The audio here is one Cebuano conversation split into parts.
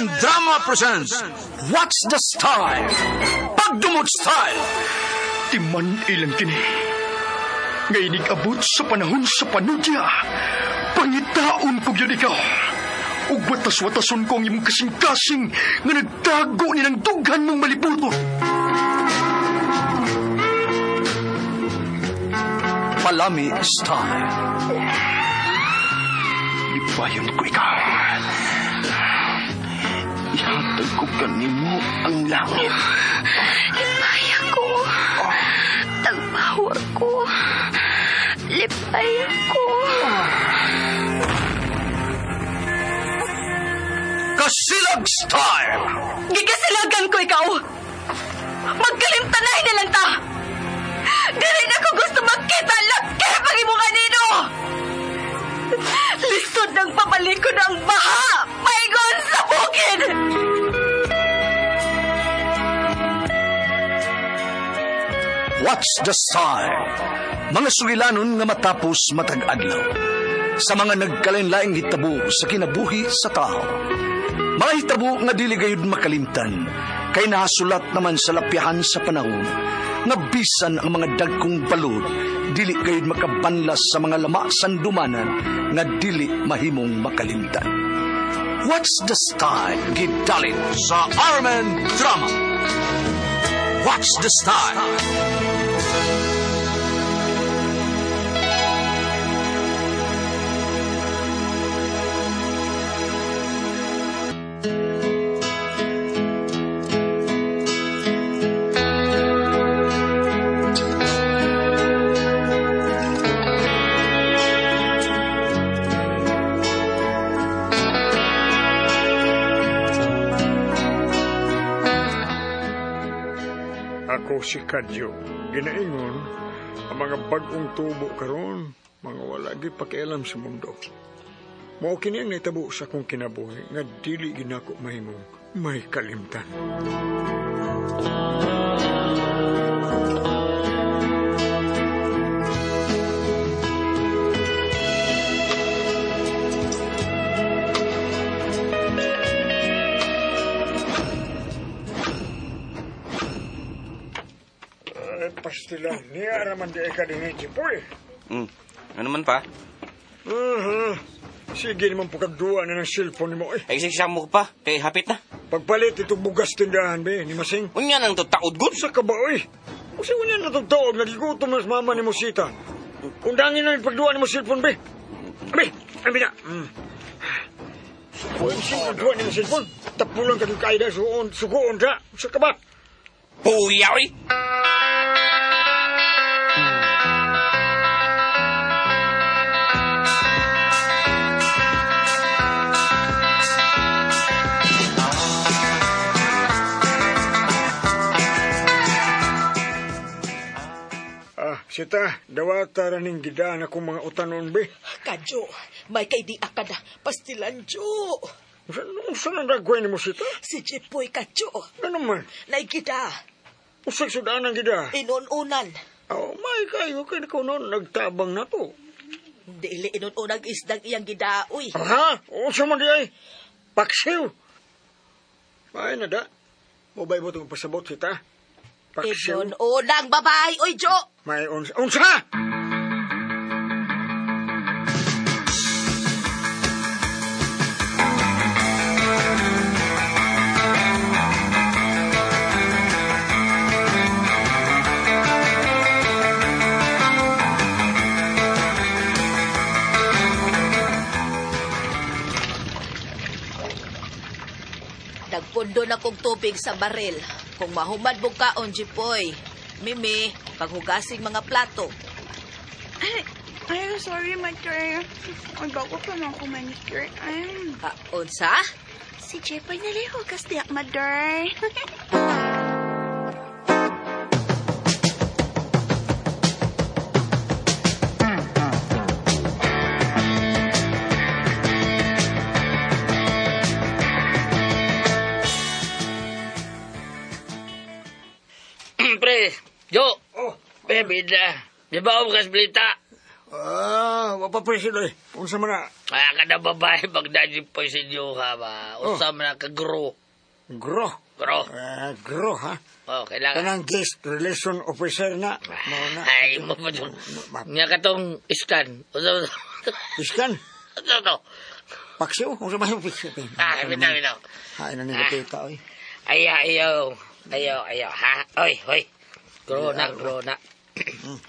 RMN Drama presents What's the Style? Pagdumot Style! Timan ilang kini. Nga inig-abot sa panahon sa panudya. Pangitaon ko gyud ikaw. Ug watas-watason ko ang imong kasing-kasing nga nagtago ni ng dughan mong malibuton. Palami Style. Lipayon ko ikaw. Ihatag ko kanimo ang langit. Lipay ako. Tagbawa ko. Lipay ako. Kasilag Style! Gigasilagan ko ikaw! Magkalimtanay na lang ta! Dili na ko gusto magkita laki pag imong anino! Lisod ng pabalikon ang baha! Paingon sa bukid! What's the Style? Mga sugilanon nga matapos matag adlaw. Sa mga nagkalain-laing hitabo sa kinabuhi sa tao. Mga hitabo nga dili gayud makalimtan, kay nahasulat naman sa lapyahan sa panahon, nga bisan ang mga dagkong balod, dili gayud makabanlas sa mga lama sandumanan nga dili mahimong makalimtan. What's the Style? Gidalin sa RMN Drama. What's the Style? Ako si Kadyo. Ginaingon, ang mga bag-ong tubo karon, mga wala gyud pakialam sa mundo. Mao kini ang nahitabo sa akong kinabuhi nga dili ginako mahimong may kalimtan. Ay, pastila, niya raman di ka din Jipoy. Ano man pa? Sige naman po kagduwa na ng cellphone mo eh. Ay, siksang mo pa. Kay hapit na. Pagpalit itong bugas tindahan, be, ni Masing. Unya nang to taod good. Sa ka ba, oy? Usa unya na itong taog, nagigutom na sa mama ni Musita. Undangin na yung pagduwa ni mo cellphone, be. Be, abi na. Sukuon siya nagduwa ni mo cellphone. Tapulang ka yung kaida, sukuon, sukuon ka. Usa ka ba? Puya, oy! Sita, dawata ra ning gidaan akong mga utanon, be. Kadyo, may kaidiya ka na. Pastilan, Jo. Usa nang dagway ni mo, Sita? Si Jipoy, Kadyo. Ano man? Naigida. Usag sudan ang gida. Inununan. Oh, may kayo kay ko noon nagtabang na to. Dili inununag isdang iyang gida, uy. Ha? Usa man di ay. Paksiw. Ay na da. Mobay mo itong pasabot, Sita. Paksiw. Inununang babae, uy, Jo. May unsa. Unsa! Nagpundo na kong tubig sa baril. Kung mahumad mo kaon, Jipoy. Mimi, paghugasing mga plato. Ay, sorry, Mother. Ay, bago pa man ako manicure. Ay, Unsa? si Jepoy nalihugas diya, Mother. Pre, Jo, Oh, pre, bida. Di ba ako balita? Ah, wapa pre siloy. Unsa man na? Kaya ka na babae, magdajip po sa inyo ha ba? Usa man na ka-grow. Gro. Grow. Ah, gro ha. Oh, kailangan. Kanang guest relation officer na. Mao na. Ay, mo pa dyan. Nga katong iskan. Usa man Iskan. Usa to. Paksiw. Unsa man yung paksiw? Ah, bitaw, bitaw. Ay, na nila tita, oy. Ayaw, ayaw. Ayaw, ayaw, ha? Oy, oy. Grow na, grow na.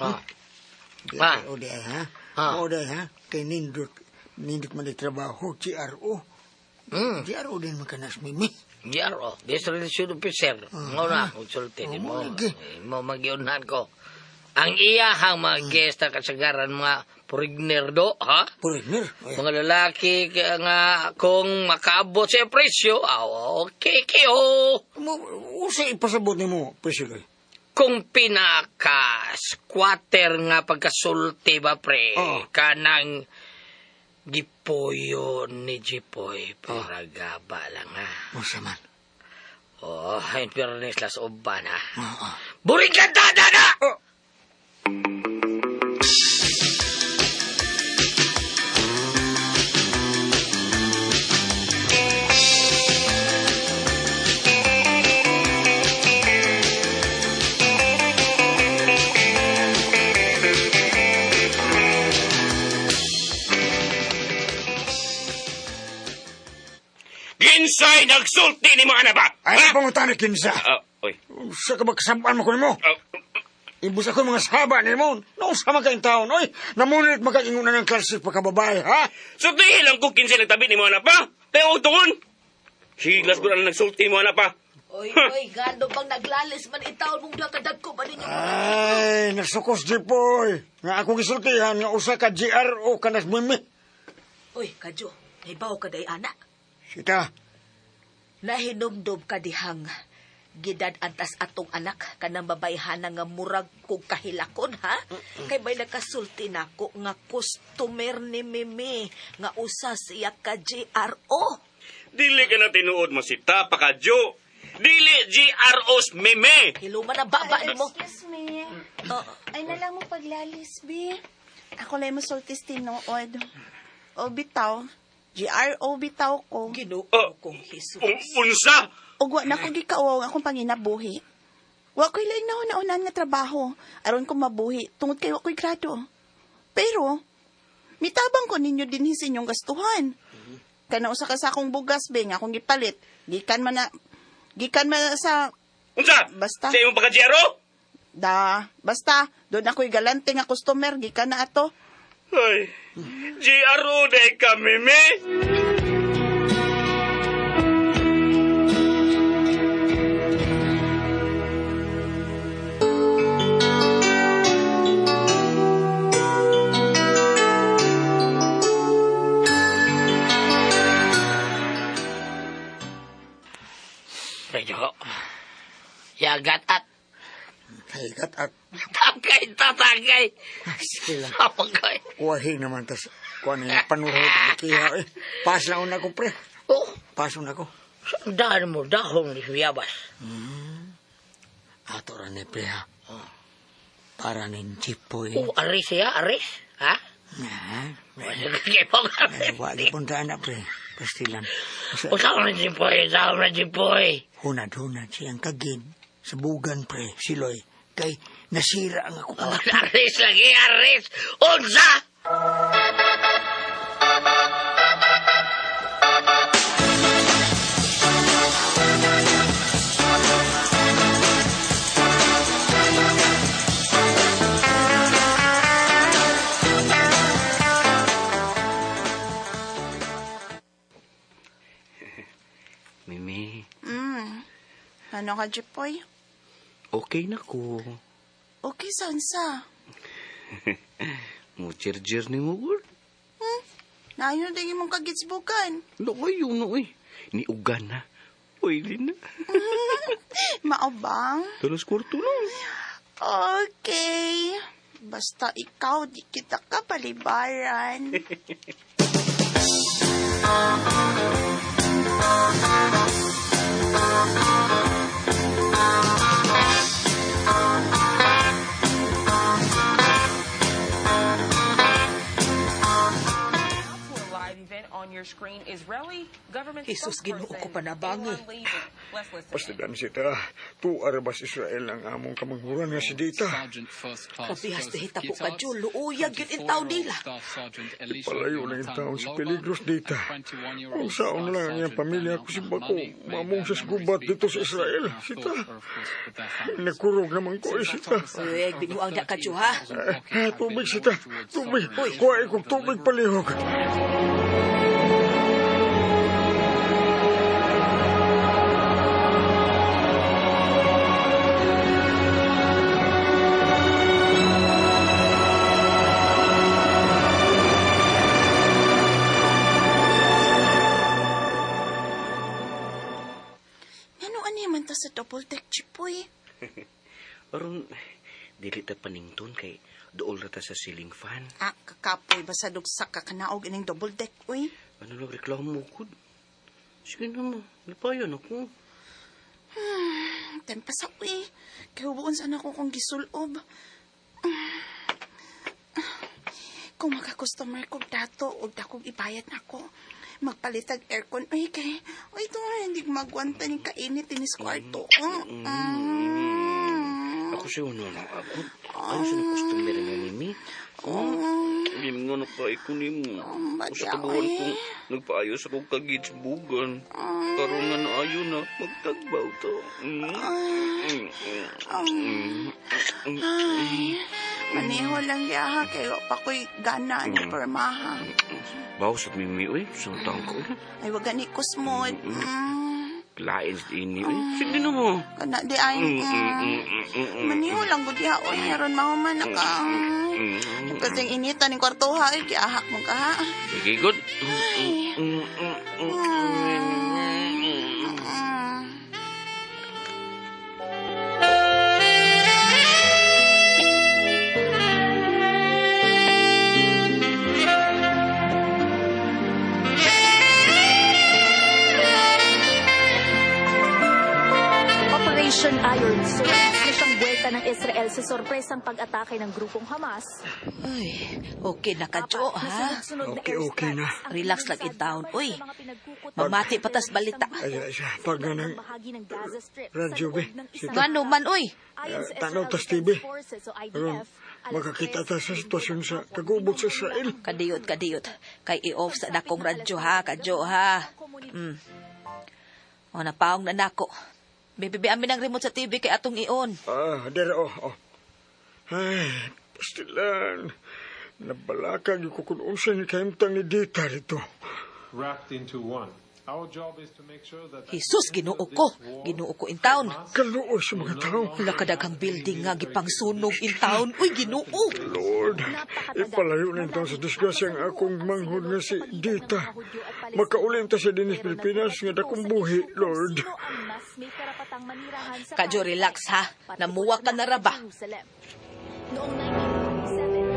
Ah. Ah. O di ay, ha? Ah. O di ay, ha? Kay nindot. Nindot man di trabaho, GRO. GRO din man kanas mimi. GRO, Guest Relation Officer. Mo na, konsulte ni mo. Oh, lagi. Mo magyunan ko. Ang iyahang mga guest na kasagaran mga foreigner do, ha? Foreigner? Oy. Mga lalaki kaya nga kung makaabot sa presyo, ah, okay kayo. Mo, usa ipasabot nimo, Presiloy. Kung pinaka-squatter nga pagkasulti ba, pre, Oo. kanang gipuyo ni Jipoy, pero gaba lang, ha? Unsa man? Oh, in fairness, las uban, ha? Oo. Buring kantada na! Oh. Ginsay nagsulti ni mo ana ba? Ay, Ha? pangutana kinsa. Ah, oy. Usa ka ba kasabaan mo ko nimo? Ah, Ibus ako mga saba nimo. Nausa man kayong taon, oy. Namunit makaingunan ng klase pagkababae, ha? Sultihi lang ko kinsay nagtabi ni mo ana pa. Tayo og tungon. Siglas ko na nagsulti mo ana pa. Oy, oy, gano bang naglalis man itawon mong dakadag ko ba ninyo? Ay, nasukos di poy. Nga akong gisultihan nga usa ka GRO kanas mimi. Oy, kadyo, naibaw ka day ana. Sita, Nahinumdum ka dihang gidad antas atong anak kanang babayhana nga murag kog kahilakon ha kay may nakasulti nako nga customer ni Mimi nga usa siya ka GRO. Dili ka na tinuod mo si Tapa ka, Jo. Dili GRO's meme. Hiluman ang baba nimo. Excuse me. Oh, Ay na lang mo paglalis, bi. Ako lang mo sultis tinuod. O bitaw, GRO bitaw ko. Ginoo Oh. kong Jesus. Unsa? Ug wa na ko gikauwaw ang akong panginabuhi. Wa ko'y laing nauna-unahan nga trabaho aron ko mabuhi tungod kay wa ko'y grado. Pero mitabang ko ninyo dinhi sa inyong gastuhan. Kana usa ka sakong bugas be nga akong gipalit. Gikan man na sa Unsa? Basta. Sa imong pagka-GRO? da basta doon ako'y galante nga customer gikan na ato. Ay, GRO day ka, meme. Medyo, yagat at Higat at tagay, tatagay. sige lang. Samagay. Kuwahi naman tas kuha na yung panurot kiha eh. Pas lang una ko pre. Oh, Pas una ko. saan daan mo dahong ni Suyabas? Ato ra ni pre ha. Para ning Jipoy. Oh, aris siya, aris. Ha? Na. Wala kay Eh, wa gipon ta anak pre. Pastilan. Sa Usaw na Jipoy, usaw na Jipoy. hunad-hunad siyang kagid sa bugan pre siloy kay nasira ang akong anak. Aris lagi, aris. Unsa! Mimi, Ano ka, Jipoy? okay na ko. Okay, sansa. Mo charger ni mo, girl. Naayon na din imong kagitsbukan. Naku, yun na, eh. Niugan na. Pwede na. Maobang? Talas kwarto lang. Okay. Basta ikaw, di kita kapalibaran. Jesus, Ginoo ko panabangi. Pastilan sita, tuar bas Israel ang among kamanghuran nga si Dita. Kabihas na hitabo ka, Jo. Luuyag yun in taon nila. Palayo lang yung taon sa peligros, Dita. Kung saan lang ang iyang pamilya ko si Bako, mamong sa gubat dito sa Israel, sita. Nakurog naman ko, eh, sita. Uy, binuang na ka, Jo, ha? Tubig, sita. Tubig. Kuha kong tubig palihog. Ngano ani man ta sa double deck Chipoy? Aron, dili ta panington kay dool ra ta sa ceiling fan. Ah, kakapoy basta dugsak ka kanaog ining double deck uy. Ano lang reklamo ko? Sige na mo, lipayan ako. Tempa sa uy. Kay hubuon sana ko kung gisulob. Kung makakustomer kog dato og dakog ibayad nako. Magpalitag aircon uy kay uy to hindi ko magwanta ni kainit inis kwarto. Ako siya ano na ako. Ayaw siya na customer nga ni mi. Hindi nga nakaiko ni mo. Badya, Sa kabuhan eh. kong nagpaayos ako kagitsbugan. Karoon nga na ayo na magtagbaw to. Ay, maneho lang yaha kay wa pa ko'y gana ni permaha. Baw sa mimi, uy. Sa tangko, uy. Ay, wag gani kusmod. Lain sa ini, uy. Sige na mo. Kana di ay. Maniho lang gud ya oy aron mahuman na ka. Kasing inita ning kwarto ha, ay giahak mo ka ha. Sige, good. Ay. Operation Iron Sword na siyang buwelta ng Israel sa sorpresang pag-atake ng grupong Hamas. Ay, okay na ka, Jo, ha? Okay, okay na. Relax lang in town. Uy, mamati patas balita. Ay, ay, siya. Pag nga ng radyo, be. Sita. Ngano man, uy. Tanaw tas TV. Aron, makakita ta sa sitwasyon sa kagubot sa Israel. Kadiyot, kadiyot. Kay i-off sa nakong radyo, ha? Kadyo, ha? O, napaong na nako. Bibibi amin ang remote sa TV kay atong i-on. Ah, dere, oh, oh. Ay, pastilan. Nabalakag yung kung unsa ni kahimtang ni Dita rito. Wrapped into one. Our job is to make sure that Jesus, Ginoo ko. Ginoo ko in town. Kaluoy sa mga tao. Wala kadaghang building nga gipangsunog in town. Uy, Ginoo. Lord, ipalayo na ito sa disgrasya ang akong manghod nga si Dita. Makaulin ta sa dinis Pilipinas nga dakong buhi, Lord. Kadyo, relax ha. Namuwa ka na ra ba? Noong 1947,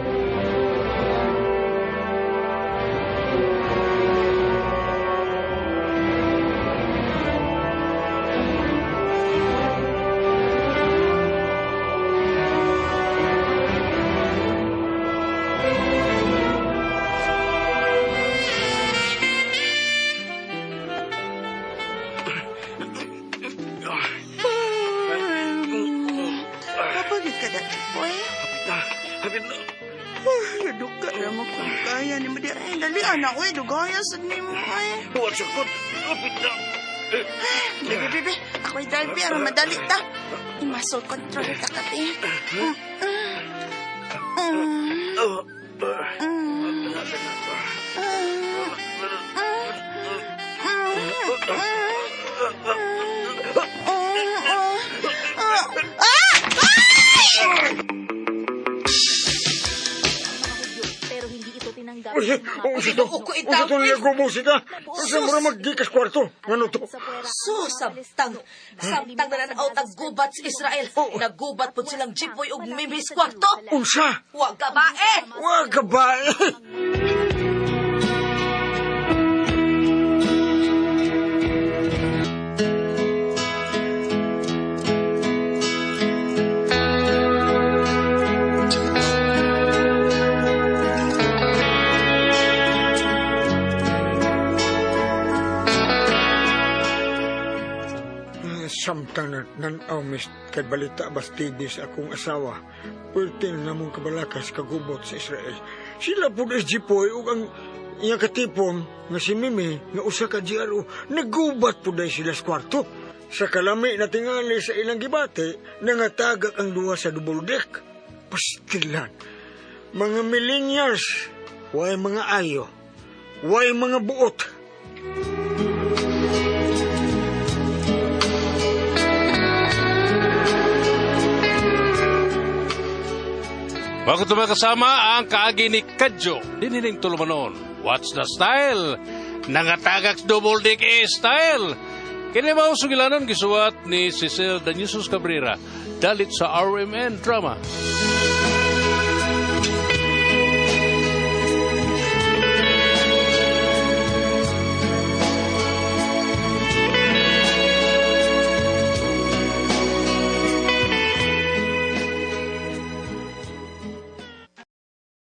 Kapagid ka dati, boy. Hapit na. Ay, duga ra mo kung kaya ni mo di. Ay, dali anak, uy, dugaya sad ni mo ay. Huwag sa kot. Hapit na. Bebe, bebe, ako'y drive aron madali ta. I-muscle control ta kape. Pero hindi ito tinanggap Uy, ng mga oh, sito. Ginoo ko, Usa to itaw, niya gubo sita. Usa mo maggikas kwarto. Ngano to? So, samtang, samtang nananaw tag gubat sa Israel. Nagubat po silang jipoy og mimis kwarto. Unsa? Huwag ka ba eh! Wa ka ba eh? Samtang nanaw mis kay balita bas TV sa akong asawa. Pwerte na namong kabalakas kagubot sa Israel. Sila po SG Poy ug ang iyang katipon nga si Mimi nga usa ka GRO nagubat po dahil sila sa kwarto. Sa kalami na tingali sa ilang gibati, nangatagak ang duha sa double deck. Pastilan. Mga millennials, way mga ayo, way mga buot. Bago ito kasama ang kaagi ni Kadyo, dinining tulumanon. What's the style? Nangatagak double dick A style. Kini mao sugilanon gisuwat ni Cecil Danisus Cabrera dalit sa RMN Drama.